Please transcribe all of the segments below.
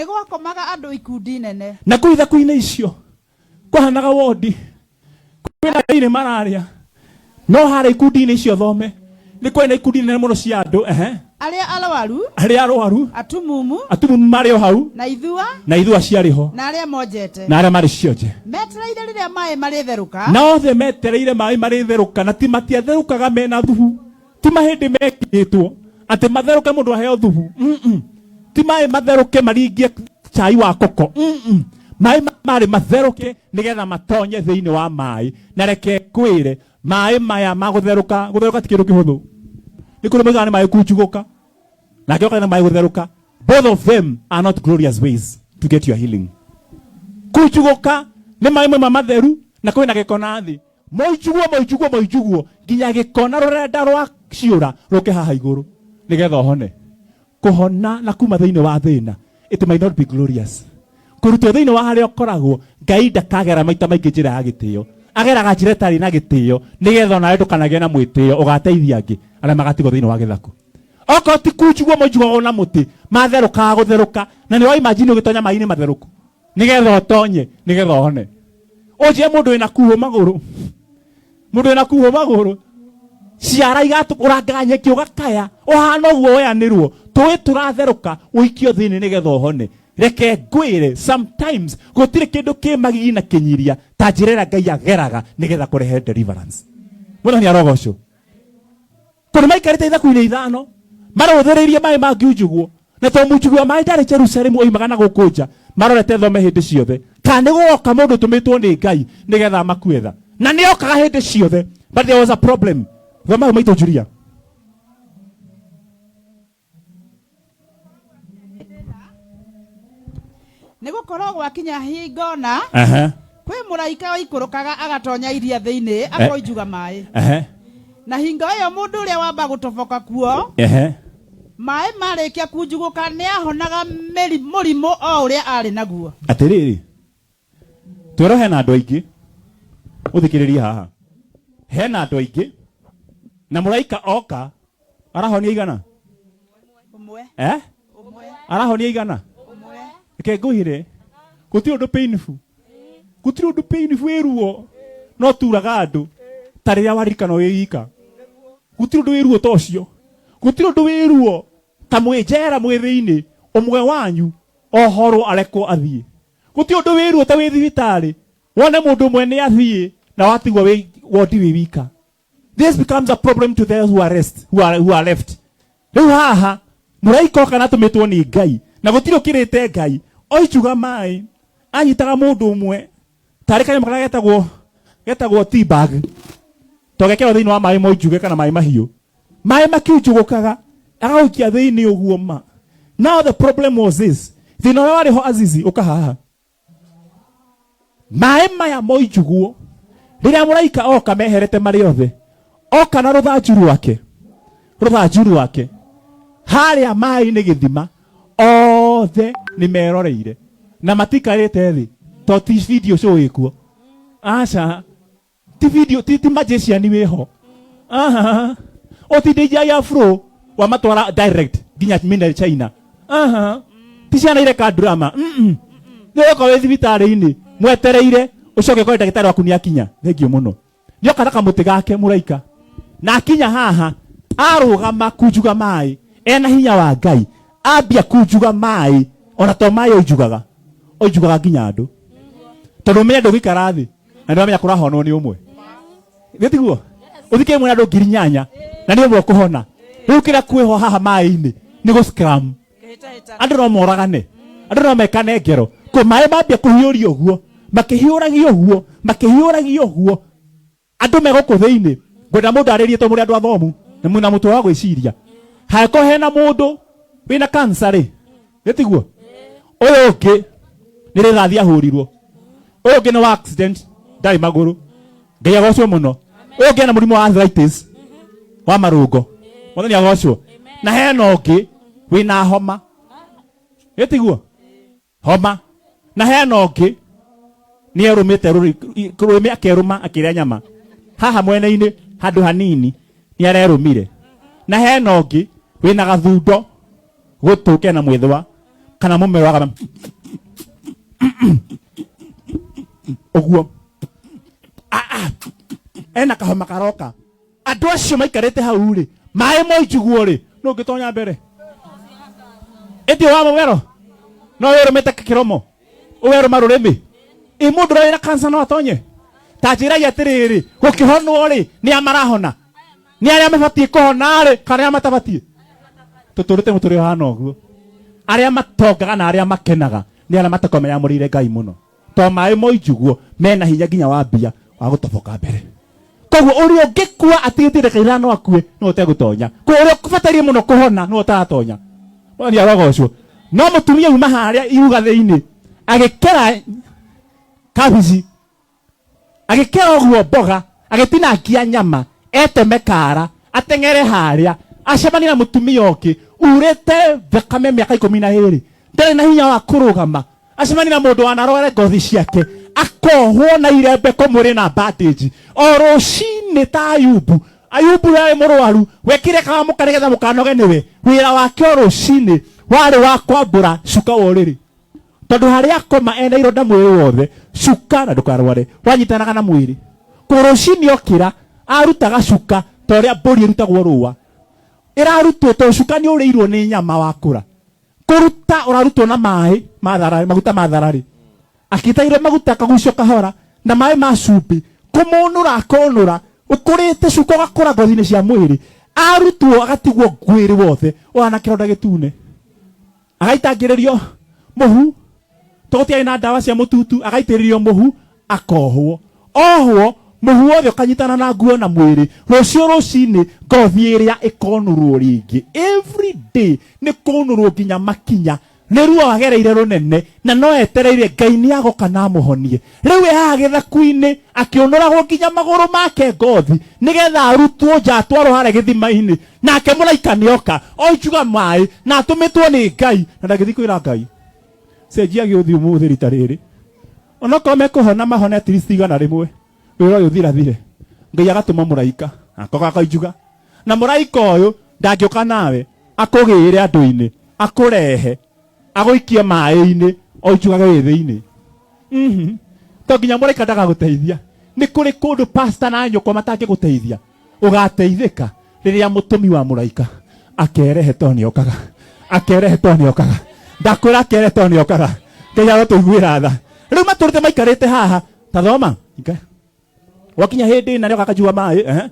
Nĩ gwakomaga andũ ikundi nene. Na kũu ithaku-inĩ icio kwahanaga wondi, kwĩna thĩinĩ mararĩa, no harĩa ikundi-inĩ icio thome nĩ kwarĩ na ikundi nene mũno cia andũ, ehe. Arĩa arwaru, Arĩa arwaru, atumumu, atumumu marĩ o hau, na ithua, na ithua ciarĩ ho, na arĩa monjete, na arĩa marĩ cionje. Metereire rĩrĩa maĩ marĩtherũka. Na othe metereire maĩ marĩtherũka, na ti matiatherũkaga mena thubu. Ti mahĩndĩ mekĩrĩtwo atĩ matherũke mũndũ aheo thubu. Ti maĩ matherũke maringie cai wa koko. Maĩ marĩ matherũke nĩgetha matonye thĩinĩ wa maĩ. Na reke ngwĩre, maĩ maya ma gũtherũka, gũtherũka ti kĩndũ kĩhũthũ. Nĩ kũrĩ moigaga nĩ maĩ kunjugũka, nake oka nĩ maĩ gũtherũka. Both of them are not glorious ways to get your healing. Kunjugũka nĩ maĩ mauma matheru na kwĩna gĩko na thĩ. Moinjugwo, moinjugwo, moinjugwo nginya gĩko na rũrenda rwa ciũra rũke haha igũrũ nĩgetha ũhone. Kũhona na kuma thĩinĩ wa thĩna, it might not be glorious. Kũrutwo thĩinĩ wa harĩa ũkoragwo, Ngai ndakagera maita maingĩ njĩra ya gĩtĩo. Ageraga njĩra ĩtarĩ na gĩtĩo nĩgetha onawe ndũkanagĩe na mwĩtĩo ũgateithia angĩ arĩa magatigwo thĩinĩ wa gĩthaku. Okorwo ti kunjugwo moinjugagwo na mũtĩ, matherũkaga gũtherũka, na nĩ wa imagine ũgĩtonya maĩ-inĩ matherũku nĩgetha ũtonye, nĩgetha ũhone. Ũnjĩre mũndũ wĩna kuhũ magũrũ, mũndũ wĩna kuhũ magũrũ, ciara igatũrangaga nyeki ũgakaya, ũhana ũguo woyanĩrwo, tũĩ tũratherũka, ũikio thĩinĩ nĩgetha ũhone. Reke ngwĩre, sometimes gũtirĩ kĩndũ kĩ magigi na kĩnyiria ta njĩra ĩrĩa Ngai ageraga nĩgetha kũrehe deliverance. Mwathani arogocwo. Tondũ maikarĩte ithaku-inĩ ithano, marũthĩrĩirie maĩ mangiunjugwo, na tondũ mũnjugu wa maĩ ndarĩ Jerusalemu oimaga na gũkũ nja, marorete thome hĩndĩ ciothe, kana nĩ gũgoka mũndũ ũtũmĩtwo nĩ Ngai nĩgetha amakue tha. Na nĩ okaga hĩndĩ ciothe, but there was a problem. Thoma hau maitũ Julia. Nĩ gũkorwo gwakinya hingo na kwĩ mũraika waikũrũkaga agatonya iria thĩinĩ akoinjuga maĩ. Na hingo ĩyo mũndũ ũrĩa wamba gũtoboka kuo, maĩ marĩkia kunjugũka, nĩahonaga mũrimũ o ũrĩa aarĩ naguo. Atĩrĩrĩ, twĩrwo hena andũ aingĩ, ũthikĩrĩrie haha, hena andũ aingĩ na mũraika oka arahonia igana. Ũmwe. Eh? Ũmwe. Arahonia igana. Ũmwe. Reke ngũhire, gũtirĩ ũndũ painful, gũtirĩ ũndũ painful wĩ ruo no turaga andũ ta rĩrĩa waririkana wĩ wika. Gũtirĩ ũndũ wĩ ruo ta ũcio, gũtirĩ ũndũ wĩ ruo ta mwĩ njera mwĩ thĩinĩ, ũmwe wanyu ohorwo arekwo athiĩ. Gũtirĩ ũndũ wĩ ruo ta wĩ thibitarĩ wone mũndũ ũmwe nĩ athiĩ na watigwo wĩ wondi wĩ wika. This becomes a problem to those who are rest, who are left. Rĩu haha mũraika oka na atũmĩtwo nĩ Ngai na gũtirĩ ũkĩrĩte Ngai, oicuga maĩ anyitaga mũndũ ũmwe tarĩ kanyamũ karĩa getagwo tea bag, to gekĩrwo thĩinĩ wa maĩ moinjuge kana maĩ mahiũ, maĩ makiunjugũkaga agagũikia thĩinĩ ũguo ma. Now the problem was this, thĩna ũrĩa warĩ ho Azizi ũka haha, maĩ maya moinjugwo rĩrĩa mũraika oka meherete marĩ othe, oka na rũthanju rwake, rũthanju rwake harĩa maĩ-inĩ gĩthima, othe nĩ meroreire na matikarĩte thĩ, to ti video show ĩkuo, aca, ti video, ti magician wĩho, aha, ũtindĩnjia ya flow wamatwara direct nginya mainland China, aha, ti ciana ireka drama, nĩ ũgoka wĩ thibitarĩ-inĩ mwetereire ũcoke ũkore ndagĩtarĩ waku nĩ akinya, thengiũ mũno, nĩ oka na kamũtĩ gake mũraika, na akinya haha arũgama kunjuga maĩ ena hinya wa Ngai, ambia kunjuga maĩ, ona to maĩ oinjugaga, oinjugaga nginya andũ, tondũ ũmenye ndũgĩikara thĩ na nĩ wamenya kũrahonwo nĩ ũmwe, gĩtiguo ũthikĩre mwena andũ 8,000 na nĩ ũmwe ũkũhona. Rĩu kĩrĩa kwĩho haha maĩ-inĩ nĩ gũ scram, andũ no moragane, andũ no mekane ngero, kũ maĩ mambia kũhiũria ũguo, makĩhiũragia ũguo, makĩhiũragia ũguo, andũ me gũkũ thĩinĩ. Ngwenda mũndũ arĩrie to mũrĩ andũ athomu na mwĩna mũtwe wa gwĩciria. Hangĩkorwo hena mũndũ wĩna cancer rĩ, gĩtiguo ũyũ ũngĩ nĩ rĩthathi ahũrirwo, ũyũ ũngĩ nĩ wa accident ndarĩ magũrũ, Ngai agocwo mũno, ũyũ ũngĩ ena mũrimũ wa arthritis wa marũngo, Mwathani agocwo, na hena ũngĩ wĩna homa, gĩtiguo homa, na hena ũngĩ nĩ erũmĩte rũrĩmĩ akerũma akĩrĩa nyama haha mwena-inĩ handũ hanini nĩ arerũmire, na hena ũngĩ wĩna gathundo gũtũ kena mwĩthwa. Kana mũmero agamba ũguo. Ah, ah. Ena kahoma karoka. Andũ acio maikarĩte hau rĩ, maĩ moinjugwo rĩ, nũ ũngĩtonya mbere? Ĩndĩ wa mũmero no wĩrũmĩte kĩromo, ũwerũma rũrĩmĩ. Ĩ mũndũ ũrĩa wĩna cancer no atonye? Ta njĩrai atĩrĩrĩ, gũkĩhonwo rĩ, nĩ a marahona? Nĩ arĩa mabatiĩ kũhona rĩ, kana arĩa matabatiĩ? Tũtũrĩte mũtũrĩre ũhana ũguo. Arĩa matongaga na arĩa makenaga nĩ arĩa matakoragwo meyamũrĩire Ngai mũno. To maĩ moinjugwo mena hinya nginya wa mbia wa gũtoboka mbere. Koguo ũrĩa ũngĩkua atigĩtie ndagĩka ithano akue nĩwe ũtegũtonya. Koguo ũrĩa ũbataire mũno kũhona nĩwe ũtaratonya. Mwathani arogocwo. No mũtumia uma harĩa iruga thĩinĩ agĩkera kabici, agĩkera ũguo mboga, agĩtinangia nyama, eteme kara, ateng'ere harĩa, acemanie na mũtumia ũngĩ urĩte thakame mĩaka 12, ndarĩ na hinya wa kũrũgama, acemanie na mũndũ wanarware ngothi ciake, akohwo na irembeko mwĩrĩ na bandage o rũcinĩ ta Ayubu. Ayubu ũrĩa warĩ mũrwaru wekire kamũka nĩgetha mũkanoge nĩwe, wĩra wake o rũcinĩ warĩ wa kwambũra cuka wa ũrĩrĩ, tondũ harĩa akoma ena ironda mwĩrĩ wothe, cuka na ndũkarware wanyitanaga na mwĩrĩ. Koguo rũcinĩ okĩra arutaga cuka ta ũrĩa mbũri ĩrutagwo rũa, ĩrarutwo tondũ cuka nĩ ũrĩirwo nĩ nyama wakũra. Kũruta ũrarutwo na maĩ ma thararĩ, maguta ma thararĩ, akĩtairwo maguta akagucio kahora na maĩ ma cumbĩ, kũmũnũra akonũra, ũkũrĩte cuka ũgakũra ngothi-inĩ cia mwĩrĩ, arutwo agatigwo mwĩrĩ wothe ũhana kĩronda gĩtune, agaitangĩrĩrio mũhu, to gũtiarĩ na ndawa cia mũtutu, agaitĩrĩrio mũhu akohwo, ohwo mũhu wothe ũkanyitana na nguo na mwĩrĩ. Rũciũ rũcinĩ ngothi ĩrĩa ĩkonũrwo rĩngĩ, every day nĩ kũnũrwo nginya makinya. Nĩ ruo agereire rũnene na no etereire Ngai nĩ agoka na amũhonie. Rĩu e haha gĩthaku-inĩ akĩũnũragwo nginya magũrũ make ngothi nĩgetha arutwo nja atwarwo harĩa gĩthima-inĩ. Nake mũraika nĩ oka oinjuga maĩ na atũmĩtwo nĩ Ngai, na ndangĩthiĩ kwĩra Ngai cenjia gĩũthiũ ũmũthĩ rita rĩrĩ. Onokorwo mekũhona mahone at least 100, wĩra ũyũ ũthirathire. Ngai agatũma mũraika akoka akainjuga, na mũraika ũyũ ndangĩũka nawe akũgĩre andũ-inĩ, akũrehe agũikie maĩ-inĩ oinjugage wĩ thĩinĩ. To nginya mũraika ndagagũteithia. Nĩ kũrĩ kũndũ pastor na nyũkwa matangĩgũteithia. Ũgateithĩka rĩrĩa mũtũmi wa mũraika akerehe to nĩokaga, akerehe to nĩokaga, ndakwĩra akerehe to nĩokaga. Ngai arotũiguĩra tha. Rĩu matũrĩte maikarĩte haha, ta thoma gwakinya hĩndĩ ĩna nĩoka akanyua maĩ.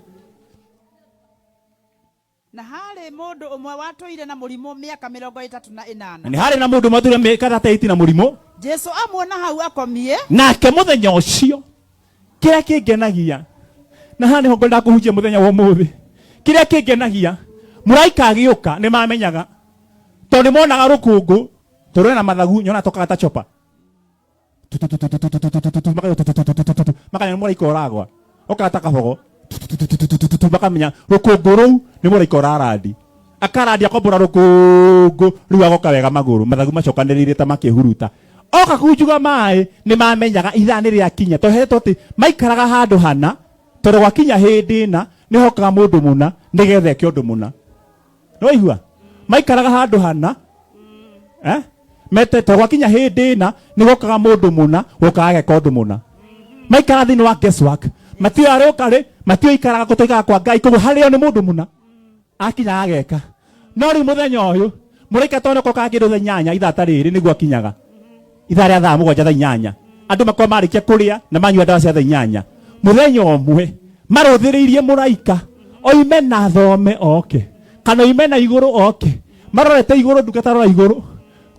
Na harĩ mũndũ ũmwe watũire na mũrimũ mĩaka 38. Nĩ harĩ na mũndũ ũmwe watũire mĩaka 38 na mũrimũ. Jesu amuona hau akomie. Nake mũthenya ũcio, kĩrĩa kĩngenagia, na haha nĩho ngwendaga kũhunjia mũthenya wa ũmũthĩ, kĩrĩa kĩngenagia, mũraika agĩũka nĩ mamenyaga, tondũ nĩ monaga rũkũngũ tondũ ena mathagu, nyona tokaga ta chopa, makamenya nĩ mũraika ũragwa, okaga ta kabogo, makamenya rũkũngũ rũu nĩ mũraika ũrarandi, akarandi akombora rũkũngũ rĩu, agoka wega magũrũ mathagu macokanĩrĩire ta makĩhuruta, oka kunjuga maĩ. Nĩ mamenyaga ithaa nĩ rĩakinya, tondũ hetwo atĩ maikaraga handũ hana, tondũ gwakinya hĩndĩ ĩna nĩ hokaga mũndũ mũna nĩgetha eke ũndũ mũna. Nĩwaigua? Maikaraga handũ hana, eh? Mete tondũ gwakinya hĩndĩ ĩna nĩ gokaga mũndũ mũna gũkaga ageka ũndũ mũna. Maikara thĩinĩ wa guesswork, matiũĩ arĩũka rĩ, matiũĩ ikaraga kũ, tũikaraga kwa Ngai, koguo harĩo nĩ mũndũ mũna akinya ageka. No rĩu mũthenya ũyũ mũraika tondũ nĩokokaga kĩndũ thaa 8 ithaa ta rĩrĩ nĩguo akinyaga ithaa rĩa thaa 7 thaa 8, andũ makorwo marĩkia kũrĩa na manyua ndawa cia thaa 8. Mũthenya ũmwe marũthĩrĩirie mũraika oime na thome oke kana oime na igũrũ oke, marorete igũrũ, ndungata rora igũrũ,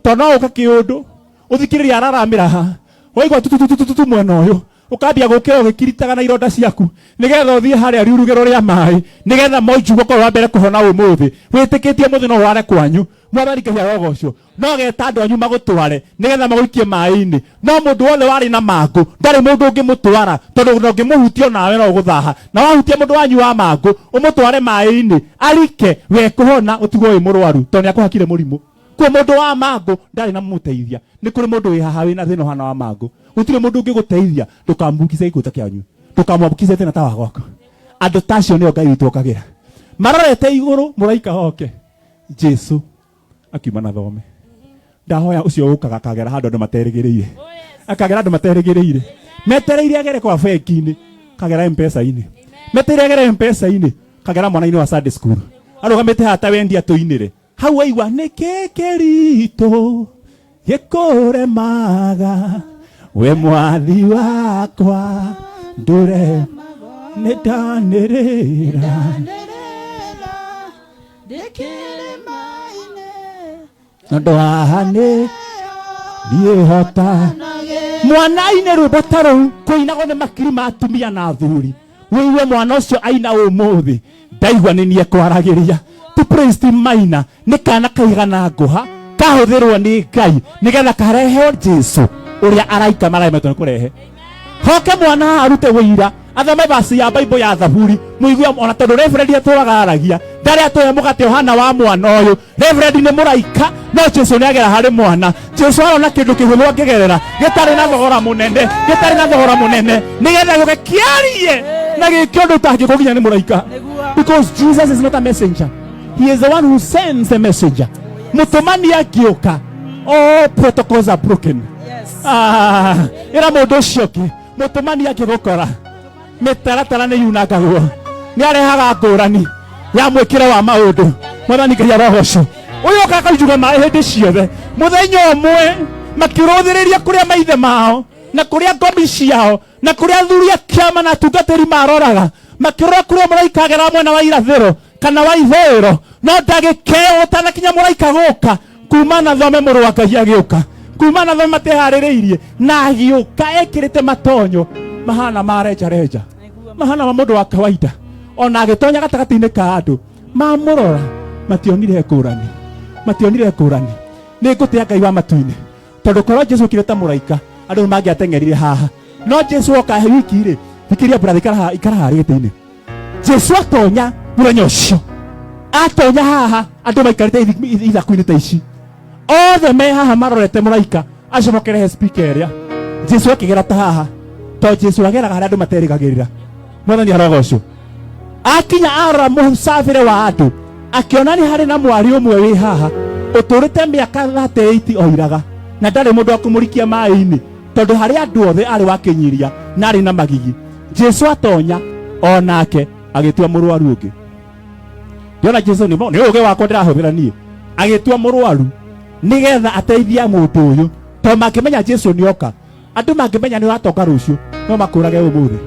tondũ no ũke kĩũndũ ũthikĩrĩria araramĩra haha, waigua tututututu mwena ũyũ, ũkambia gũkĩra ũgĩkiritaga na ironda ciaku nĩgetha ũthiĩ harĩa riurugĩro rĩa maĩ nĩgetha moinjugwo korwo wa mbere kũhona ũmũthĩ. Wĩtĩkĩtie ũmũthĩ no ũrare kwanyu, Mwathani Ngai arogocwo, no geta andũ anyu magũtware nĩgetha magũikie maĩ-inĩ. No mũndũ wothe warĩ na mangũ ndarĩ mũndũ ũngĩmũtwara, tondũ na ũngĩmũhutia onawe no ũgũthaha, na wahutia mũndũ wanyu wa mangũ ũmũtware maĩ-inĩ arike, we kũhona ũtigwo wĩ mũrwaru, tondũ nĩakũhakire mũrimũ. Kuo mũndũ wa mangũ ndarĩ na mũteithia. Nĩ kũrĩ mũndũ wĩ haha wĩna thĩna ũhana wa mangũ, gũtirĩ mũndũ ũngĩgũteithia. Ndũkambukice gĩkuũ ta kĩanyu, ndũkamwambukice thĩna ta wa gwaku. Andũ ta acio nĩo Ngai witũ okagĩra. Marorete igũrũ mũraika oke, Jesu akiuma na thome. Ndahoya ũcio ũkaga akagera handũ andũ materĩgĩrĩire, akagera andũ materĩgĩrĩire, metereire agere kwa bengi-inĩ, kagera mpesa-inĩ, metereire agere mpesa-inĩ, kagera mwana-inĩ wa Sunday school arũgamĩte haha ta wendi atũinĩre hau, waigua nĩ kĩ kĩritũ gĩkũremaga we mwathi wakwa, ndũre nĩ ndanĩrĩra. Ndanĩrĩra ndĩkĩrĩma-inĩ. Tondũ haha nĩ niĩ hota mwana-inĩ. Rwĩmbo ta rũu kũinagwo nĩ makiri ma atumia na athuri, wĩigue mwana ũcio aina ũmũthĩ, ndaigua nĩ niĩ kwaragĩria ti praise team maina. Nĩ kana kaigana ngũha kahũthĩrwo nĩ Ngai nĩgetha kareheo Jesu ũrĩa araika mararemetwo nĩ kũrehe. Hoke mwana haha arute wĩira, athome basi ya Bible ya Thaburi, mũigue ona tondũ reverend atũraga aragia ndarĩ atũhe mũgate ũhana wa mwana ũyũ. Reverend nĩ mũraika, no Jesu nĩ agera harĩ mwana. Jesu arona kĩndũ kĩhũthũ angĩgerera gĩtarĩ na thogora mũnene, gĩtarĩ na thogora mũnene, nĩgetha gĩũke kĩarie na gĩke ũndũ ũtangĩkwo nginya nĩ mũraika. Because Jesus is not a messenger, he is the one who sends the messenger. Mũtũmani angĩũka, all protocols are broken. Ah, ĩra mũndũ ũcio ũngĩ, mũtũmani angĩgũkora, mĩtaratara nĩ yunangagwo. Nĩ arehaga ngũrani ya mwĩkĩre wa maũndũ. Mwathani Ngai arogocwo. Ũyũ okaga kainjuga maĩ hĩndĩ ciothe, mũthenya ũmwe makĩrũthĩrĩria kũrĩa maithe mao na kũrĩa ngomi ciao na kũrĩa athuri a kĩama na atungatĩri maroraga, makĩrora kũrĩa mũraika agera mwena wa irathĩro kana wa ithũĩro, no ndagĩka ĩyo ũtanakinya mũraika gũka kuma na thome mũrũ wa Ngai agĩũka kuma na thome mateharĩrĩirie, na agĩũka ekĩrĩte matonyo mahana ma renjarenja, mahana ma mũndũ wa kawaida. Ona agĩtonya gatagatĩ-inĩ ka andũ, mamũrora mationire ngũrani, mationire ngũrani. Nĩ ngũtĩa Ngai wa matu-inĩ, tondũ korwo Jesu okire ta mũraika, andũ nĩ mangĩateng'erire haha. No Jesu oka wiki rĩ, thikĩria brother, ikara haha, ikara haha gĩtĩ-inĩ. Jesu atonya mũthenya ũcio, atonya haha andũ maikarĩte ithaku-inĩ ta ici, othe me haha marorete mũraika acomokerehe speaker ĩrĩa. Jesu akĩgera ta haha, to Jesu ageraga harĩa andũ materĩgagĩrĩra. Mwathani arogocwo. Akinya arora mũcabĩre wa andũ, akĩona nĩ harĩ na mwarĩ ũmwe wĩ haha ũtũrĩte mĩaka 38 oiraga na ndarĩ mũndũ wa kũmũrikia maĩ-inĩ, tondũ harĩ andũ othe arĩ wa kĩnyiria na arĩ na magigi. Jesu atonya onake agĩtua mũrwaru ũngĩ. Ndĩrona Jesu nĩ nĩ ũgĩ wakwa ndĩrahũthĩra niĩ, agĩtua mũrwaru nĩgetha ateithie mũndũ ũyũ, tondũ mangĩmenya Jesu nĩoka, andũ mangĩmenya nĩ ũratonga rũciũ, no makũrage ũmũthĩ.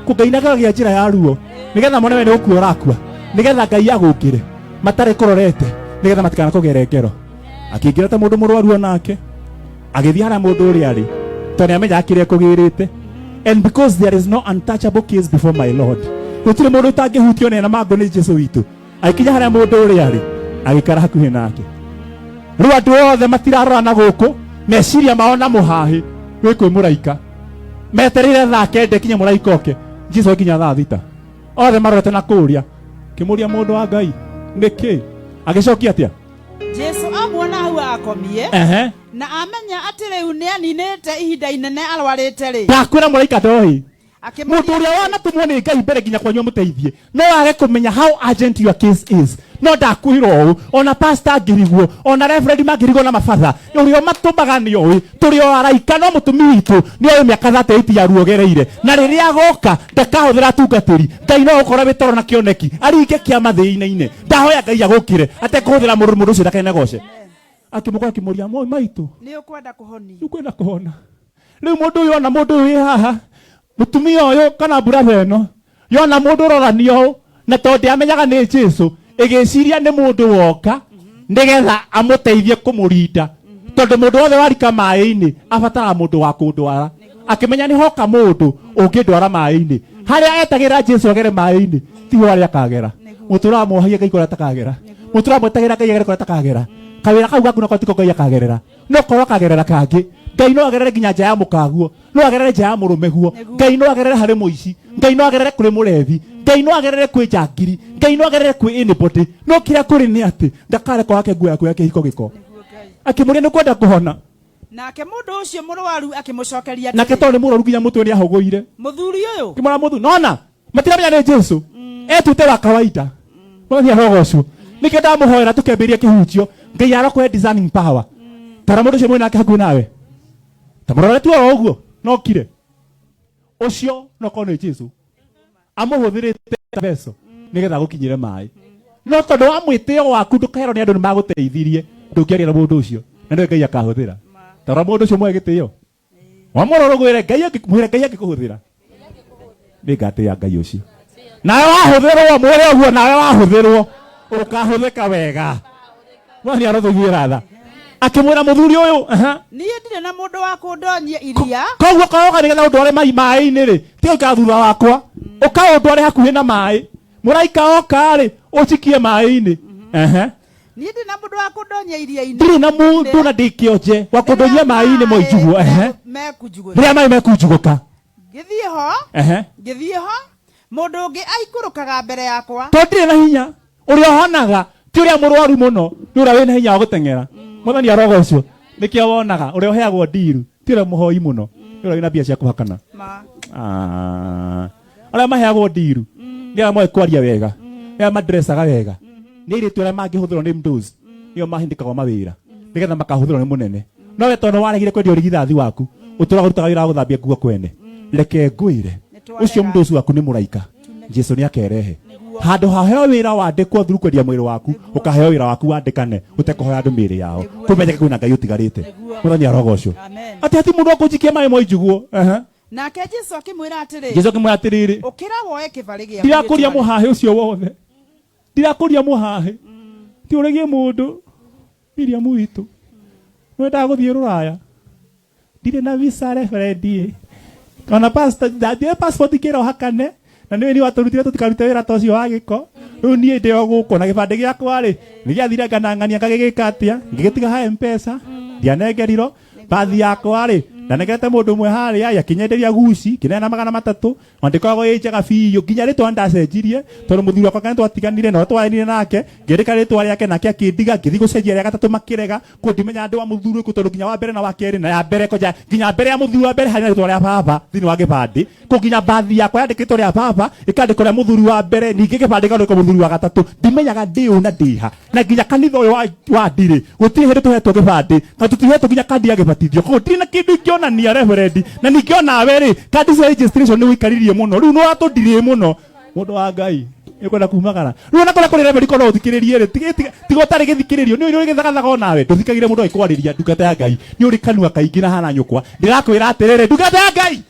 Ngai nageragia njĩra ya ruo nĩgetha mone we nĩ gũkua ũrakua, nĩgetha Ngai agũkĩre matarĩ kũrorete, nĩgetha matikanakũgere ngero. Akĩingĩra ta mũndũ mũrwaru, onake agĩthiĩ harĩa mũndũ ũrĩa arĩ, tondũ nĩ amenyaga kĩrĩa ekũgĩrĩte. And because there is no untouchable case before my Lord, gũtirĩ mũndũ ũtangĩhutio nĩ na mangũ nĩ Jesu witũ. Agĩkinya harĩa mũndũ ũrĩa arĩ, agĩikara hakuhĩ nake. Rĩu andũ othe matirarora na gũkũ, meciria mao na mũhahĩ wĩ kwĩ mũraika, metereire thaa 9 kinya mũraika oke. Jesu akinya thaa 6, othe marorete na kũrĩa. Kĩmũria, mũndũ wa Ngai, nĩkĩ? Agĩcokia atĩa? Jesu amuona hau akomie na amenya atĩ rĩu nĩ aninĩte ihinda inene arwarĩte rĩ, Ndakwĩra mũraika ndoĩ akĩmũria. Mũndũ ũrĩa wanatũmwo nĩ Ngai mbere nginya kwanyu amũteithie no age kũmenya how urgent your case is. No ndakwĩra ũũ, ona pastor angĩrigwo, ona reverend mangĩrigwo na mabatha, ũrĩa ũmatũmaga nĩ oĩ. Tũrĩ o araika, no mũtũmi witũ nĩ oĩ mĩaka 38 ya ruo gereire, na rĩrĩa agoka ndakahũthĩra atungatĩri. Ngai no ũkorwo wĩ toro na kĩoneki aringe kĩama thĩ-inĩ. Ndahoya Ngai agũkĩre atekũhũthĩra mũndũ, mũndũ ũcio ndakenegoce. Akĩmũkora, akĩmũria, moi maitũ, nĩ ũkwenda kũhonio? Nĩũkwenda kũhona? Rĩu mũndũ ũyũ ona mũndũ ũyũ wĩ haha, mũtumia ũyũ kana buratha ĩno yona mũndũ ũroranio ũũ, na tondũ ndĩamenyaga nĩ Jesu, ĩgĩciria nĩ mũndũ woka nĩgetha amũteithie kũmũrinda, tondũ mũndũ wothe warika maĩ-inĩ abataraga mũndũ wa kũndwara. Akĩmenya nĩ hoka mũndũ ũngĩndwara maĩ-inĩ. Harĩa etagĩra Jesu agere maĩ-inĩ tiho harĩa akagera. Mũtũraga mwohagia Ngai kũrĩa atakagera, mũtũraga mwetagĩra Ngai agere kũrĩa atakagera. Kawĩra kau gaku nako tiko Ngai akagerera, no korwo akagerera kangĩ. Ngai no agerere nginya nja ya mũkaguo, no agerere nja ya mũrũme guo. Ngai no agerere harĩ mũici, Ngai no agerere kũrĩ mũrebi, Ngai no agerere kwĩ njangiri, Ngai no agerere kwĩ anybody. No kĩrĩa kũrĩ nĩ atĩ ndakareka wake nguo yaku ya kĩhiko gĩko. Akĩmũria, nĩ kwenda kũhona? Nake mũndũ ũcio mũrwaru akĩmũcokeria Nake atĩrĩ, tondũ nĩ mũrwaru nginya mũtwe nĩ ahũgũire, mũthuri ũyũ, kĩmwĩra mũthuri nona matiramenya nĩ Jesu, etwĩte wa kawaida. Mwathani arogocwo. Nĩkĩo ndamũhoera tũkĩambĩrĩria kĩhunjio, Ngai arokũhe discerning power. Tara mũndũ ũcio mwĩ nake hakuhĩ nawe, ta mũrore tu oro ũguo, no kire ũcio no korwo nĩ Jesu amũhũthĩrĩte ta beco nĩgetha agũkinyĩre maĩ. No tondũ wa mwĩtĩo waku ndũkerwo nĩ andũ nĩ magũteithirie, ndũngĩaria na mũndũ ũcio, na nĩwe Ngai akahũthĩra. Tarora mũndũ ũcio mwe gĩtĩo, wamũrora ũgwĩre Ngai mwĩre Ngai angĩkũhũthĩra nĩngatĩĩa Ngai ũcio. Nawe wahũthĩrwo, mwĩre ũguo, nawe wahũthĩrwo ũkahũthĩka wega. Mwathani arotũiguĩra tha. Akĩmwĩra mũthuri ũyũ, aha. Niĩ ndirĩ na mũndũ wa kũndonyia iria. Koguo koga nĩgetha ũndware mai maĩ-inĩ rĩ, tiga gũikara thutha wakwa, ũka ũndware hakuhĩ na maĩ. Mũraika oka rĩ, ũnjikie maĩ-inĩ. Ehe. Niĩ ndirĩ na mũndũ wa kũndonyia iria-inĩ. Ndirĩ na mũndũ na ndĩ kĩonje wa kũndonyia maĩ-inĩ moinjugwo. Ehe. Mekunjugũka. Rĩrĩa maĩ mekunjugũka. Ngĩthiĩ ho. Ehe. Ngĩthiĩ ho, mũndũ ũngĩ aikũrũkaga mbere yakwa. Tondũ ndirĩ na hinya. Ũrĩa ũhonaga ti ũrĩa mũrwaru mũno, nĩ ũrĩa wĩna hinya wa gũteng'era. Mwathani arogocwo. Nĩkĩo wonaga ũrĩa ũheagwo ndiru ti ũrĩa mũhoi mũno, nĩ ũrĩa wĩna mbia cia kũhakana. Ma. Ah. Arĩa maheagwo ndiru nĩ arĩa moĩ kwaria wega, nĩ arĩa madressaga wega, nĩ airĩtu arĩa mangĩhũthĩrwo nĩ mdos, nĩo mahindĩkagwo mawĩra nĩgetha makahũthĩrwo nĩ mũnene. No we tondũ waregire kwendia ũrigithathi waku, ũtũraga ũrutaga wĩra wa gũthambia nguo kwene. Reke ngwĩre, ũcio mdosi waku nĩ mũraika. Jesu nĩ akerehe handũ haheo wĩra wandĩkwo through kwendia mwĩrĩ waku, ũkaheo wĩra waku wandĩkane ũtekũhoya andũ mĩĩrĩ yao, kũmenyeke kwĩna Ngai ũtigarĩte. Mwathani arogocwo. Amen. Atĩ hati mũndũ wa kũnjikia maĩ moinjugwo. Ehe. Nake Jesu akĩmwĩra atĩrĩ, Jesu akĩmwĩra atĩrĩrĩ, ũkĩra woe kĩbarĩ gĩaku ndirakũria wĩtware. mũhahĩ ũcio wothe, ndirakũria mũhahĩ, ti ũrĩgie mũndũ. Miriam witũ nĩwendaga gũthiĩ rũraya, ndirĩ na visa referendi ona passport, ndathiĩ passport ngĩrwo hakane na nĩwe niĩ watũrutire tũtikarute wĩra ta ũcio wa gĩko. Rĩu niĩ ndĩ o gũkũ na gĩbandĩ gĩakwa rĩ nĩgĩathire nganang'ania ngagĩgĩka atĩa, ngĩgĩtiga ha M-Pesa, ndianengerirwo bathi yakwa rĩ, ndanengerete mũndũ ũmwe harĩa akĩnyenderia guci ngĩneana 300, ona ndĩkoragwo ĩ njega biũ, nginya rĩtwa ndacenjirie tondũ mũthuri wakwa kana twatiganire na ũrĩa twaranire nake, ngĩandĩka rĩtwa rĩake nake akĩndiga, ngĩthiĩ gũcenjia rĩa gatatũ makĩrega, kũguo ndimenya ndĩ wa mũthuri ũrĩkũ tondũ nginya wa mbere na wa kerĩ na ya mbere kwanja nginya mbere ya mũthuri wa mbere harĩ na rĩtwa rĩa baba thĩinĩ wa gĩbandĩ, kũguo nginya bathi yakwa yandĩkĩtwo rĩa baba ĩkandĩkwo rĩa mũthuri wa mbere, ningĩ gĩbandĩ gĩkandĩkwo mũthuri wa gatatũ, ndimenyaga ndĩ ũ na ndĩ ha. Na nginya kanitha ũyũ wa ndirĩ gũtirĩ hĩndĩ tũhetwo gĩbandĩ na tũtihetwo nginya kandi ya gĩbatithio, koguo ndirĩ na kĩndũ ingĩonania reverend. Na ningĩ onawe rĩ, kandi cia registration nĩ ũikaririe mũno, rĩu nĩ watũndirĩ mũno. Mũndũ wa Ngai nĩ ũkwenda kumagara rĩu, ona kũrĩa kũrĩ reverend korwo ũthikĩrĩrie rĩ, tiga ũtarĩ gĩthikĩrĩrio, nĩ ũrĩ gĩthagathaga onawe ndũthikagĩre mũndũ agĩkwarĩria. Ndungata ya Ngai nĩ ũrĩ kanua kaingĩ na hana nyũkwa, ndĩrakwĩra atĩrĩrĩ, ndungata ya Ngai,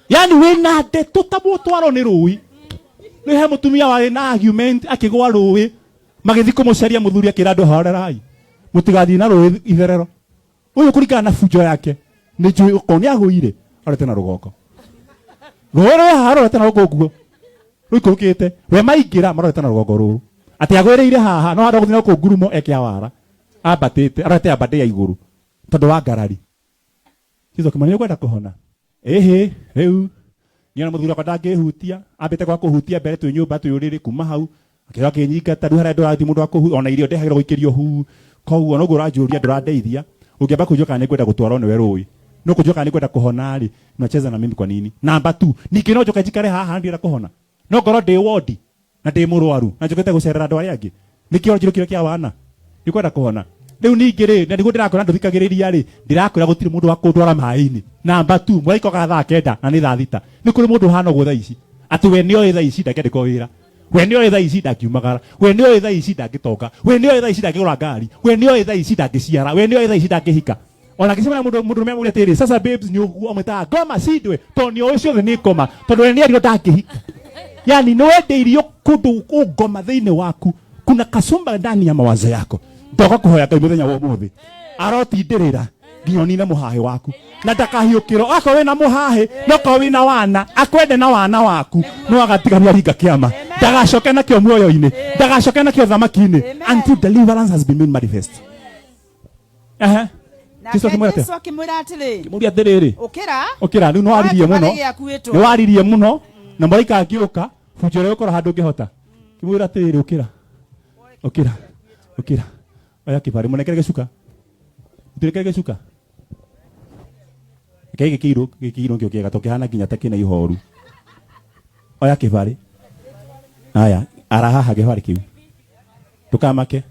yani wĩna ndeto ta mũtwaro nĩ rũĩ. Rĩu he mũtumia warĩ na argument akĩgwa rũĩ, magĩthiĩ kũmũcaria mũthuri akĩra andũ horerai, mũtigathiĩ na rũĩ itherero. Ũyũ kũringana na bunjo yake nĩ njũĩ okorwo nĩ agũire arorete na rũgongo, rũĩ rwĩ haha rũrorete na gũkũ ũguo rũikũrũkĩte, we maingĩra marorete na rũgongo rũrũ, atĩ agwĩrĩire haha no handũ gũthiĩ na gũkũ ngurumo eke awara ambatĩte arorete ambate ya igũrũ tondũ wa ngarari. Jesu akĩmwĩra, nĩ ũkwenda kũhona? Ĩhĩ, rĩu niĩ ona mũthuri wakwa ndangĩhutia, ambĩte kwa kũhutia mbere twĩ nyũmba twĩ ũrĩrĩ, kuma hau akĩra akĩnyingata, rĩu harĩa ndũrathiĩ mũndũ wa kũhutia, ona irio ndehagĩrwo gũikĩrio huu. Koguo noguo ũranjũria ndũrandeithia, ũngĩamba kũnjũria kana nĩngwenda gũtwarwo nĩwe rũĩ, no kũnjũria kana nĩngwenda kũhona rĩ, unacheza na mimi kwa nini? Namba tu, ningĩ no njoke njikare haha ndirenda kũhona, no ngorwo ndĩ wondi na ndĩ mũrwaru na njũkĩte gũcerera andũ arĩa angĩ, nĩkĩo njirũkire kĩa wana ndikwenda kũhona. Rĩu ningĩ rĩ, na nĩguo ndĩrakwĩra ndũthikagĩrĩria rĩ, ndĩrakwĩra gũtirĩ mũndũ wa kũndwara maĩ-inĩ. Namba tu, mũraika okaga thaa 9 na nĩ thaa 6. Nĩ kũrĩ mũndũ ũhana ũguo thaa ici, atĩ we nĩoĩ thaa ici ndangĩandĩkwo wĩra, we nĩoĩ thaa ici ndangiumagara, we nĩoĩ thaa ici ndangĩtonga, we nĩoĩ thaa ici ndangĩgũra ngari, we nĩoĩ thaa ici ndangĩciara, we nĩoĩ thaa ici ndangĩhika. Ona akĩcemania mũndũ mũndũrũme amũria atĩrĩ, sasa babes nĩ ũguo, amwĩtaga ngoma cindwe, tondũ nĩoĩ ciothe nĩ ngoma, tondũ we nĩerirwo ndangĩhika. Yani nĩ wendeirio kũndũ ngoma thĩinĩ waku, kuna kasumba ndani ya mawazo yako. Ndoka kũhoya Ngai mũthenya wa ũmũthĩ arotindĩrĩra nginya ũnine mũhahĩ waku na ndakahiũkĩrwo. Akorwo wĩna mũhahĩ no korwo wĩna wana akwende na wana waku, no agatigania ringa kĩama, ndagacoke nakĩo muoyo-inĩ, ndagacoke nakĩo thamaki-inĩ until deliverance has been made manifest. Ehe. Jesu Nake akĩmwĩra atĩa? Jesu akĩmwĩra atĩrĩ, Akĩmũria atĩrĩrĩ, ũkĩra ũkĩra rĩu nĩ waririe woe mũno, kĩbarĩ gĩaku wĩtware. nĩ waririe mũno na mũraika angĩũka bunjo ũrĩa ũkorwo handũ ũngĩhota. Kĩmwĩra atĩrĩrĩ, ũkĩra, ũkĩra, ũkĩra, oya kĩbarĩ, mũnengere gĩcuka, mũtinengere gĩcuka, reke gĩkĩ kĩirũ, gĩkĩ kĩirũ nĩkĩo kĩega tondũ kĩhana nginya ta kĩna ihoru. Oya kĩbarĩ, aya ara haha kĩbarĩ kĩu, ndũkamake.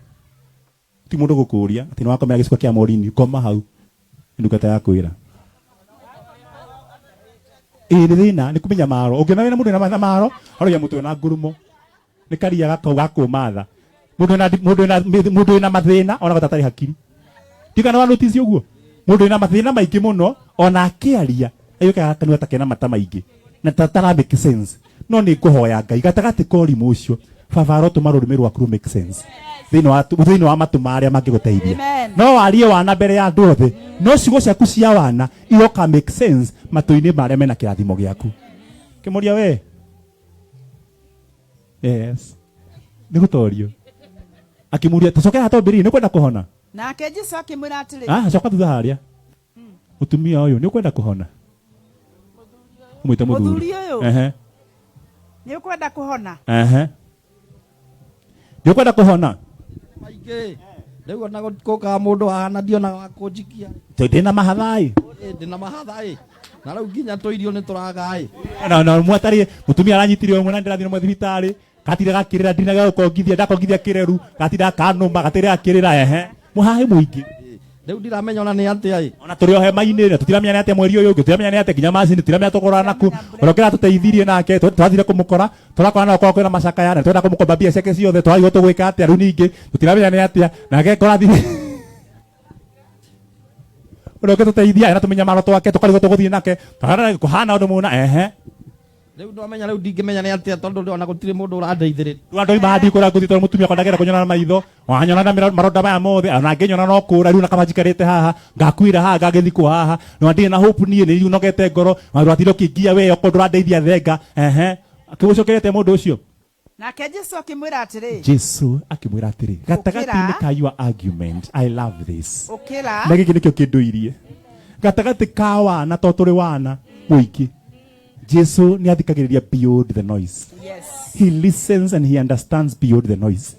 Ti mũndũ gũkũria atĩ nĩ wakomera gĩcuka kĩa morini, koma hau. Nĩ ndungata ya kwĩra. Ĩĩ nĩ thĩna, nĩ kũmenya maro. Ũngĩona wĩna mũndũ wĩna maro, aroiga mũtwe na ngurumo. Nĩ karia gakau ga kũma tha. Mũndũ wĩna mũndũ wĩna mũndũ wĩna mathĩna ona gatarĩ hakiri. Ndikana wa notice ũguo. Mũndũ wĩna mathĩna maingĩ mũno ona akĩaria aiyũkaga kanua ta kena mata maingĩ na ta tara make sense. No nĩ ngũhoya Ngai gatagatĩ ka ũrimũ ũcio baba arotũma rũrĩmĩ rwaku rũ make sense thĩinĩ wa thĩinĩ wa matũ ma arĩa mangĩgũteithia. Amen. No warie wana mbere ya andũ othe no ciugo ciaku cia wana iroka make sense matũ-inĩ ma arĩa mena kĩrathimo gĩaku. Kĩmũria we. Yes. Nĩ gũtorio. Akĩmũria tũcoke haha twambĩrĩirie nĩ ũkwenda kũhona? Nake Jesu akĩmwĩra atĩrĩ, Ah, coka thutha harĩa. Mũtumia ũyũ nĩ ũkwenda kũhona? Ũmwĩte mũthuri. Mũthuri ũyũ. Ehe. Nĩ ũkwenda kũhona? Ehe. Nĩ ũkwenda kũhona? Maingĩ. Rĩu ona gũkaga mũndũ haha na ndionaga wa kũnjikia. Tondũ ndĩna mahatha ĩ. Ĩ, ndĩna mahatha ĩ. Na rĩu nginya tũirio nĩ tũraga ĩ. Na na mwatarĩ mũtumia aranyitire ũmwe na ndĩrathiĩ na thibitarĩ gatira gakĩrĩra ndina gĩa gũkongithia ndakongithia kĩreru gatira kanũma gatira gakĩrĩra ehe mũhahe mũingĩ. Rĩu ndiramenya ona nĩ atĩa ĩ. Ona tũrĩ o hema-inĩ na tũtiramenya nĩ atĩa mweri ũyũ ũngĩ tũtiramenya nĩ atĩa nginya macini tũtiramenya tũgũraga naku ũrĩa ũkĩratũteithirie nake twathire kũmũkora tũrakora no korwo kwĩna macakaya na twenda kũmũkomba mbia ciake ciothe twarigwo tũgwĩka atĩa rĩu ningĩ tũtiramenya nĩ atĩa nake kũrathire ũrĩa ũngĩtũteithia ena tũmĩnyamaro twake tũkarigwo tũgũthiĩ nake kũhana ũndũ mũna ehe. Rĩu ndwamenya rĩu ndingĩmenya nĩ atĩa tondũ ona gũtirĩ mũndũ ũrandeithĩrĩria. Rĩu andũ aima ndikũra ngũthiĩ tondũ mũtumia akwa ndangĩenda kũnyona na maitho wanyona na maronda maya mothe ona angĩnyona no kũra rĩu na kaba njikarĩte haha ngakuĩra haha ngagĩthikwo haha na ndirĩ na hope niĩ nĩ nogete ngoro na ndũratinda ũkĩngia we okorwo ndũrandeithia thenga ehe. Akĩgũcokeria atĩa mũndũ ũcio? Nake Jesu akĩmwĩra atĩrĩ, Jesu akĩmwĩra atĩrĩ, gatagatĩ-inĩ Ũkĩra. ka your argument, I love this. Ũkĩra. Na gĩkĩ nĩkĩo kĩndũirie. Gatagatĩ ka wana to tũrĩ wana mũingĩ. Jesu nĩ athikagĩrĩria beyond the noise. Yes. He listens and he understands beyond the noise.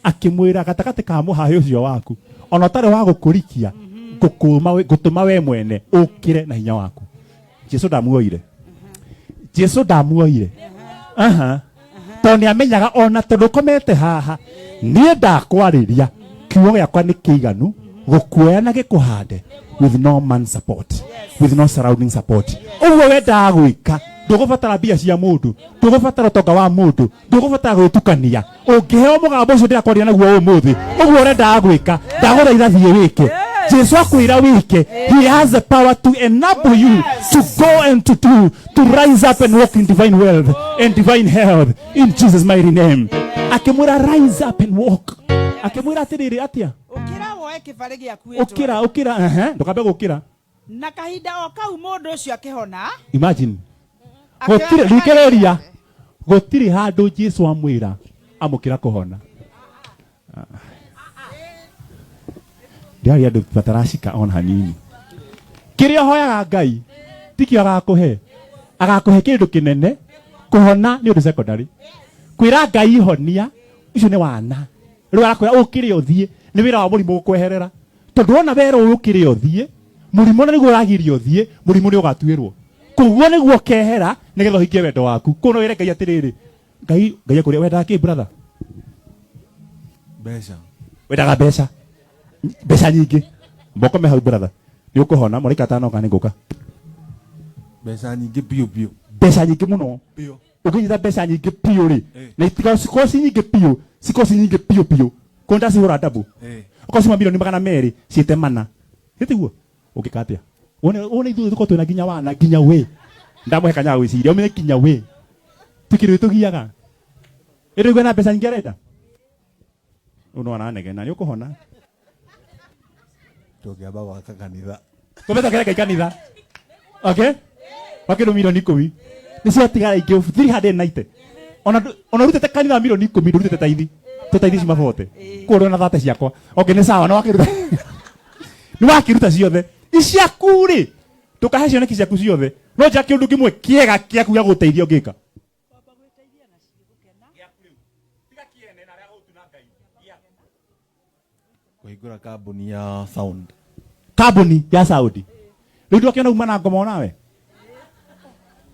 Akĩmwĩra gatagatĩ ka mũhaĩ ũcio waku, ona ũtarĩ wa gũkũrikia, ngũtũma we mwene ũkĩre na hinya waku. Jesu ndamuoire. Jesu ndamuoire. Aha. Tondũ nĩ amenyaga ona tondũ ũkomete haha, niĩ ndakwarĩria, kiugo gĩakwa nĩ kĩiganu gũkuoya na gĩkũhande with no man support, with no surrounding support. Ũguo wendaga gwĩka, ndũgũbatara mbia cia mũndũ, ndũgũbatara ũtonga wa mũndũ, ndũgũbatara gwĩtukania. Ũngĩheo mũgambo ũcio ndĩrakwaria naguo ũmũthĩ, ũguo ũrendaga gwĩka, ndagũthaitha thiĩ wĩke. Jesu akwĩra wĩke, he has the power to enable you to go and to do, to rise up and walk in divine wealth and divine health in Jesus mighty name. Akĩmwĩra rise up and walk. Akĩmwĩra atĩrĩrĩ atĩa? Ũkĩra woe kĩbarĩ gĩaku wĩtware. Ũkĩra, ũkĩra, ehe, ndũkambe gũkĩra. Na kahinda o kau mũndũ ũcio akĩhona. Imagine. Akĩoya Gũtirĩ, kĩbarĩ rikereria. gĩake. Gũtirĩ handũ Jesu amwĩra amũkĩra kũhona. Ndĩraria andũ mataracika ona hanini. Kĩrĩa ũhoyaga Ngai tikĩo agakũhe. Agakũhe kĩndũ kĩnene. Kũhona nĩ ũndũ secondary. Kwĩra Ngai honia ũcio nĩ wana. Rĩu arakwĩra ũkĩre ũthiĩ, nĩ wĩra wa mũrimũ gũkweherera. Tondũ wona werwo ũkĩre ũthiĩ, mũrimũ na nĩguo ũragiria ũthiĩ, mũrimũ nĩ ũgatuĩrwo. Koguo nĩguo ũkehera nĩgetha ũhingie wendo waku. Koguo no wĩre Ngai atĩrĩrĩ, Ngai, Ngai akũria wendaga kĩ brother? Mbeca. Wendaga mbeca. Mbeca nyingĩ. Mokome hau brother. Nĩ ũkũhona, mũraika atanoka nĩ ngũka. Mbeca nyingĩ biũ biũ. Mbeca nyingĩ mũno. Biũ. Ũngĩnyita mbeca nyingĩ biũ rĩ, na itiga cikorwo ci nyingĩ biũ, cikorwo ci nyingĩ biũ biũ. Koguo ndacihũra double. Okorwo ciuma milioni magana merĩ, ciĩte mana. Ĩ tiguo? Ũngĩka atĩa? Wone, wone ithuĩ tũkorwo twĩna nginya wana, nginya we. Ndamũhe kanya ga gwĩciria, ũmenye nginya we. Ti kĩndũ gĩtũgiaga. Ĩndĩ ũigua na mbeca nyingĩ arenda? Ũyũ no aranegena, nĩ ũkũhona. Tũngĩamba gwaka kanitha. Tũmbe twakĩre Ngai kanitha. Okay? Wakĩndũ milioni ikũmi. Nĩ ciatigara ingĩ 390. Ona ona ũrutĩte kanitha milioni ikũmi ndũrutĩte taithi. Tũtaithi cuma bote. Kũu ũrĩ ona thate ciakwa. Okay, nĩ sawa, nĩ wakĩruta. Nĩ wakĩruta ciothe. Iciaku rĩ, ndũkahe cioneki ciaku ciothe. No njĩra kĩũndũ kĩmwe kĩega kĩaku gĩa gũgũteithia ũngĩka. Kũhingũra kambuni ya sound. Kambuni ya sound. Rĩu ndũkĩona uma na ngoma onawe.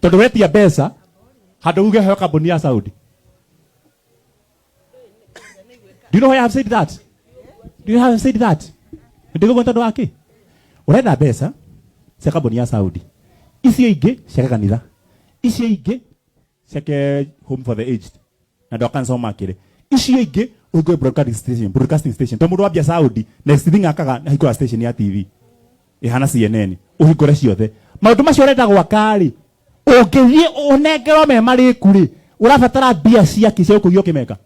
Tondũ wetia mbeca handũ uge heo kambuni ya sound. Do you know why I have said that? Do you have said that? Ndĩgũkũ tondũ wa kĩ? Ũrenda mbeca cia kambuni ya Saudi, icio ingĩ ciake kanitha, icio ingĩ ciake home for the aged na andũ a kanitha makĩrĩ, icio ingĩ ũhingũre broadcasting station, broadcasting station. Tondũ mũndũ wambia Saudi, next thing akaga ahingũra station ya TV ĩhana CNN, ũhingũre ciothe. Maũndũ macio ũrenda gwaka rĩ, ũngĩthiĩ ũnengerwo me marĩku rĩ, ũrabatara mbia ciake cia gũkũgia ũkĩmeka.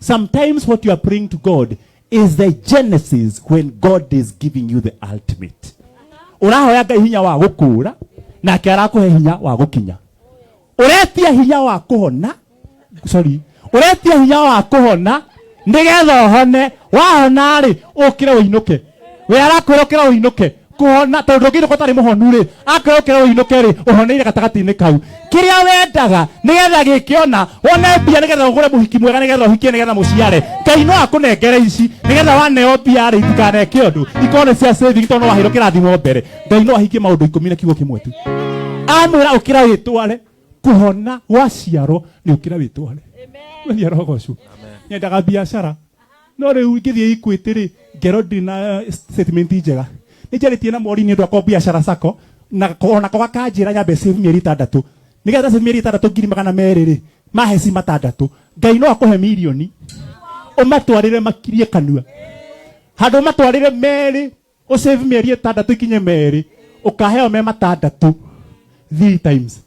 Sometimes what you are praying to God is the genesis when God is giving you the ultimate. Ũrahoya Ngai hinya wa gũkũra, nake arakũhe hinya wa gũkinya. Ũretia hinya wa kũhona, sorry, ũretia hinya wa kũhona nĩgetha ũhone. Wahona rĩ, ũkĩre ũinũke. We arakwĩra ũkĩre ũinũke. Kũhona tondũ ndũngĩinũka ũtarĩ mũhonu rĩ, akwĩra ũkĩre ũinũke rĩ, ũhoneire gatagatĩ-inĩ kau. Kĩrĩa wendaga nĩgetha gĩkĩona, wone mbia nĩgetha ũgũre mũhiki mwega, nĩgetha ũhikie, nĩgetha mũciare. Ngai no akũnengere ici nĩgetha waneo mbia rĩ, itikaneke ũndũ, ikorwo nĩ cia saving tondũ no waheirwo kĩrathimo mbere. Ngai no ahingie maũndũ 10 na kiugo kĩmwe tu. Amwĩra ũkĩra wĩtware, kũhona gwaciarwo nĩ ũkĩra wĩtware. Mwathani arogocwo. Nyendaga biacara no rĩu ingĩthiĩ Equity rĩ, ngerwo ndirĩ na statement njega. Nĩ njarĩtie na Mori nĩ ũndũ akwa biacara sacco, na onako gakanjĩra nyambe save mĩeri 6, nĩgetha save mĩeri 6 ngiri magana merĩ rĩ, mahe ci 6. Ngai no akũhe mirioni ũmatwarĩre makirie kanua, handũ ũmatwarĩre merĩ ũsave mĩeri 6 ikinye merĩ, ũkaheo me 6 3 times.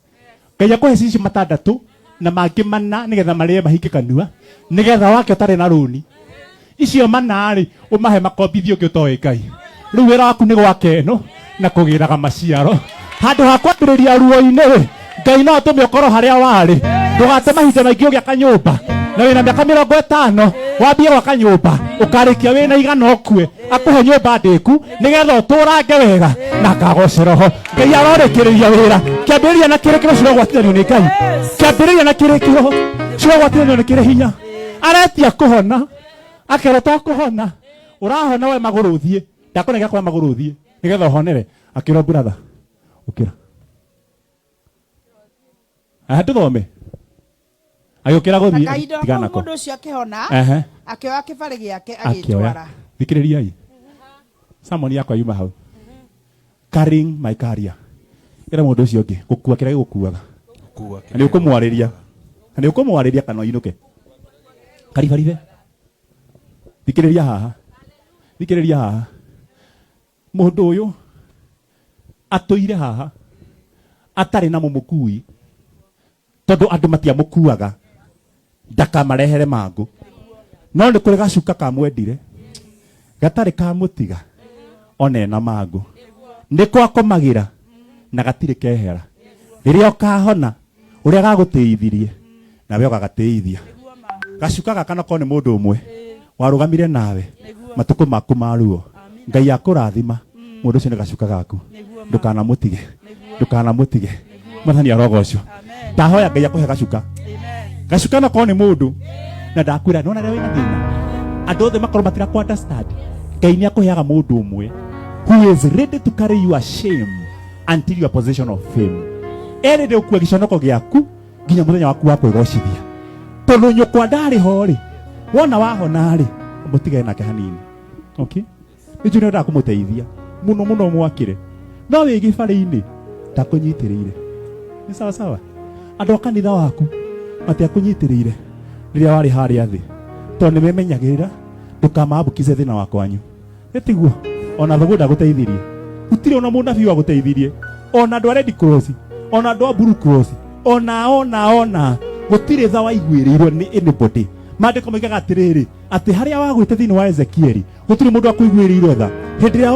Ngai akũhe cici 6 na mangĩ 4 nĩgetha marĩe mahinge kanua, nĩgetha wake ũtarĩ na rũni. Icio 4 rĩ, ũmahe makombithio ũngĩ ũtoĩ Ngai. Rĩu wĩra waku nĩ gwaka ĩno na kũgĩraga maciaro. Handũ ha kwambĩrĩria ruo-inĩ rĩ, Ngai no atũme ũkorwo harĩa warĩ. Ndũgate mahinda maingĩ ũgĩaka nyũmba, na wĩna mĩaka 50 wambie gwaka nyũmba, ũkarĩkia wĩna 100 ũkue. Akũhe nyũmba ndĩku nĩgetha ũtũrange wega na akagoce roho. Ngai arorĩkĩrĩria wĩra. Kĩambĩrĩria na kĩrĩkĩro cirogwatithanio nĩ Ngai. Kĩambĩrĩria na kĩrĩkĩro cirogwatithanio nĩ kĩrĩ hinya. Aretia kũhona, akerwo to kũhona, ũrahona we magũrũ ũthiĩ, ndakũnengera kwa magũrũ ũthiĩ nĩgetha ũhonere. Akĩrwo brother, ũkĩra. Aha, tũthome. Agĩũkĩra gũthiĩ, Na kahinda tigana kau nako. mũndũ ũcio akĩhona, Ehe. akĩoya kĩbarĩ gĩake Akĩoya. agĩtwara. Thikĩrĩriai. Sermon yakwa yuma hau. Carrying my carrier. Ĩra mũndũ ũcio ũngĩ, gũkua kĩrĩa gĩgũkuaga. Gũkua Na nĩ ũkũmwarĩria. Na nĩ ũkũmwarĩria kana ũinũke. Karibaribe. Thikĩrĩria haha. Thikĩrĩria haha. Mũndũ ũyũ atũire haha atarĩ na mũmũkui, tondũ andũ matiamũkuaga ndakamarehere mangũ. No nĩ kũrĩ gacuka kamwendire gatarĩ kamũtiga ona ena mangũ, nĩ kwakomagĩra na gatirĩ kehera. Rĩrĩa ũkahona ũrĩa gagũtĩithirie nawe ũgagatĩithia. Gacuka gaka nako nĩ mũndũ ũmwe warũgamire nawe matukũ maku ma ruo. Ngai akũrathima, mũndũ ũcio nĩ gacuka gaku, ndũkanamũtige, ndũkanamũtige. Mwathani arogocwo. Ndahoya Ngai akũhe gacuka. Gacuka nako nĩ mũndũ na ndakwĩra nona rĩrĩa wĩna thĩna andũ othe makorwo matira ku understand. Ngai nĩ akũheaga mũndũ ũmwe who is ready to carry your shame until your position of fame. Erĩrĩ ũkue gĩconoko gĩaku nginya mũthenya waku wa kwĩgocithia. Tondũ nyũkwa ndarĩ ho rĩ, wona wahona rĩ, mũtigane nake hanini. Okay? Nĩ njũĩ nĩendaga kũmũteithia mũno mũno mwakĩre, no wĩ gĩbarĩ-inĩ ndakũnyitĩrĩire. Nĩ sawa sawa? Andũ a kanitha waku matiakũnyitĩrĩire rĩrĩa warĩ harĩa thĩ, tondũ nĩ memenyagĩrĩra ndũkamaambukize thĩna wa kwanyu. Nĩ tiguo? Ona thoguo ndagũteithirie, gũtirĩ ona mũnabii wagũteithirie, ona andũ a Red Cross, ona andũ a Blue Cross, ona ona ona gũtirĩ tha waiguĩrĩirwo nĩ anybody. Maandĩko moigaga atĩrĩrĩ, atĩ harĩa wagwĩte thĩinĩ wa Ezekieli gũtirĩ mũndũ akũiguĩrĩirwo tha. Hĩndĩ ĩrĩa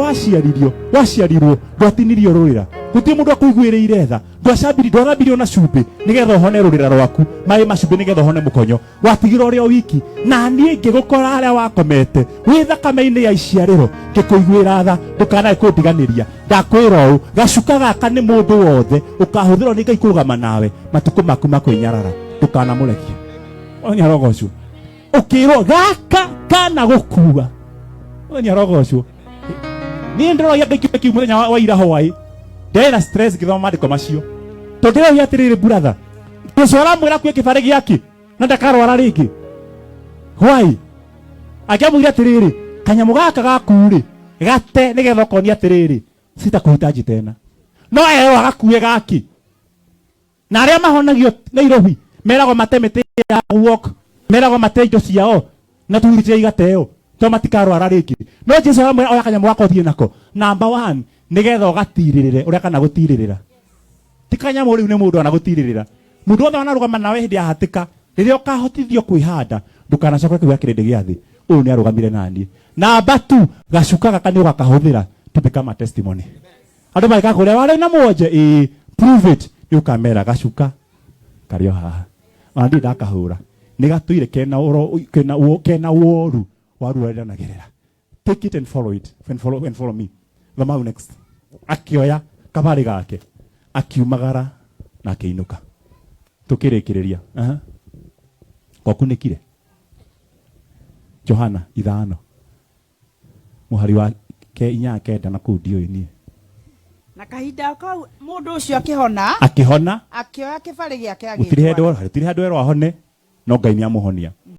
waciarirwo ndwatinirio rũrĩra, gũtirĩ mũndũ akũiguĩrĩire tha. Ndwathambirio na cumbĩ nĩgetha ũhone rũrĩra rwaku, maĩ ma cumbĩ nĩgetha ũhone mũkonyo, watigirwo ũrĩ o wiki. Na niĩ ngĩgũkora harĩa wakomete wĩ thakame-inĩ ya iciarĩro, ngĩkũiguĩra tha, ndũkanae kũndiganĩria. Ndakwĩra ũũ, gacuka gaka nĩ mũndũ wothe ũkahũthĩrwo nĩ Ngai kũrũgama nawe matukũ maku ma kwĩnyarara, ndũkanamũrekie. Mwathani arogocwo. Ũkĩrwo gaka kana gũkua, Mwathani arogocwo. Niĩ ndĩroria Ngai kĩndũ kĩu mũthenya wa ira hwaĩ, ndarĩ na stress ngĩthoma maandĩko macio, tondũ ndĩroria atĩrĩrĩ, brother, Jesu aramwĩra akue kĩbarĩ gĩake na ndakarwara rĩngĩ. Why? Angĩamwĩire atĩrĩrĩ, Kanyamũ gaka gaku rĩ, gate nĩgetha ũkonia atĩrĩrĩ, sitakuhitaji tena. No erwo agakue gaki. Na arĩa mahonagio Nairobi meragwo mate mĩtĩ ya walk, meragwo mate indo ciao na tuhurutire igateo to matikarwara rĩngĩ. No Jesu aramwĩra oya kanyamũ gaka ũthiĩ nako. Number one, nĩgetha ũgatirĩrĩre ũrĩa kana gũtirĩrĩra. Ti kanyamũ rĩu nĩ mũndũ anagũtirĩrĩra. Mũndũ wothe wanarũgama nawe hĩndĩ ya hatĩka, rĩrĩa ũkahotithio kwĩhanda, ndũkanacoke kũgĩa kĩrĩndĩ gĩa thĩ. Ũyũ nĩ arũgamire naniĩ. Number two, gacuka gaka nĩ ũgakahũthĩra to become a testimony. Andũ magĩkakũria warĩ na mwonje, ĩĩ, prove it. Nĩ ũkamera gacuka karĩ o haha. Ona ndirĩ ndakahũra. Nĩ gatũire kena ũro, kena, kena woru wa ruo rũrĩa ndanagerera. Take it and follow it and follow, and follow me. Thoma hau next. Akĩoya kabarĩ gake akiumagara na akĩinũka. Tũkĩrĩkĩrĩria. Aha. Kokunĩkire. Johana ithano mũhari wa ke inya kenda na kũu ndiũĩ niĩ. Na kahinda kau mũndũ ũcio akĩhona, Akĩhona. Akĩoya kĩbarĩ gĩake gũtirĩ agĩtwara. Handũ gũtirĩ handũ erwo ahone no Ngai nĩ amũhonia.